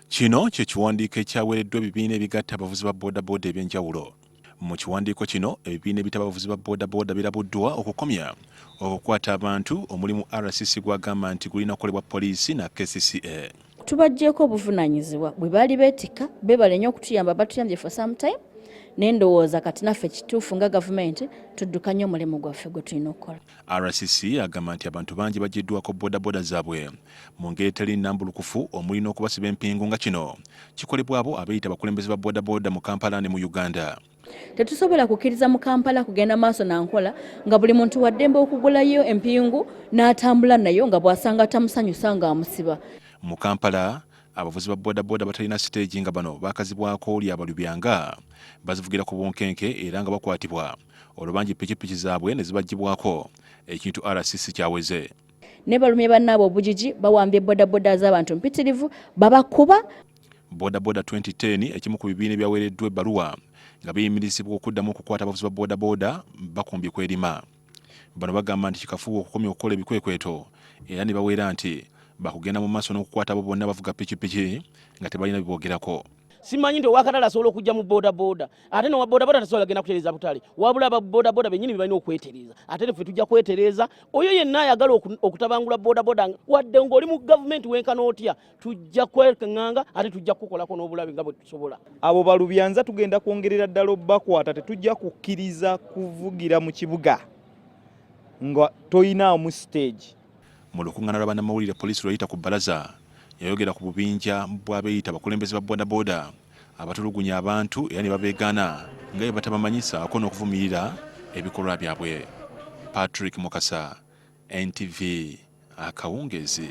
Kino kye kiwandiiko ekyaweereddwa ebibiina ebigatta abavuzi ba bodaboda eby'enjawulo. Mu kiwandiiko kino, ebibiina ebitaba abavuzi ba bodaboda birabuddwa okukomya okukwata abantu, omulimu RCC gw'agamba nti gulina kukolebwa poliisi na KCCA. Tubaggyeeko obuvunaanyizibwa bwe baali beetikka, beebale nnyo okutuyamba, batuyambye for some time, naye ndowooza kati naffe kituufu nga gavumenti tuddukanye omulimu gwaffe gwe tulina okukola. RCC agamba nti abantu bangi baggyiddwako bodaboda zaabwe mu ngeri etali nnambulukufu omuli n'okubasiba empingu nga kino kikolebwa abo abeeyita abakulembeze ba bodaboda mu Kampala ne mu Uganda. Tetusobola kukkiriza mu Kampala kugenda maaso na nkola nga buli muntu waddembe okugulayo empingu n'atambula nayo nga bw'asanga tamusanyusa ng'amusiba. Mu Kampala, abavuzi ba bodaboda batalina siteegi nga bano baakazibwako lya Balubyanga bazivugira ku bunkenke era nga bakwatibwa olwo bangi pikipiki zaabwe ne zibaggyibwako ekintu RCC kyaweze. Ne balumye bannaabwe obujiji, bawambye bodaboda z'abantu mpitirivu, babakuba. Bodaboda 2010 ekimu ku bibiina ebyaweereddwa ebbaluwa nga biyimirizibwa okuddamu okukwata abavuzi ba bodaboda bakumbye kwerima. Bano bagamba nti kikafuuwe okukomya okukola ebikwekweto era ne bawera nti bakugenda mu maaso n'okukwata abo bonna abavuga pikipiki nga tebalina biboogerako. Simanyi nti owakatale asobola okujja mu bodaboda ate nowa bodaboda tasobola genda kutereeza butale, wabula aba bodaboda bennyini bebalina okwetereeza, ate ffe tujja kwetereeza. Oyo yenna ayagala okutabangula bodaboda wadde ng'oli mu gavumenti wenkana otya, tujja kwekanganga ate tujja kukukolako n'obulabe nga bwe tusobola. Abo balubyanza tugenda kwongerera ddala obbakwata, tetujja kukkiriza kuvugira mu kibuga nga toyinaamu siteegi. Mu lukungaana lwa bannamawulire poliisi lwe yayita ku bbalaza, yayogera ku bubinja bw'abeeyita abakulembeze ba bodaboda abatulugunya abantu era ne babeegaana nga bwe batabamanyi ssaako n'okuvumirira ebikolwa byabwe. Patrick Mukasa, NTV, akawungeezi.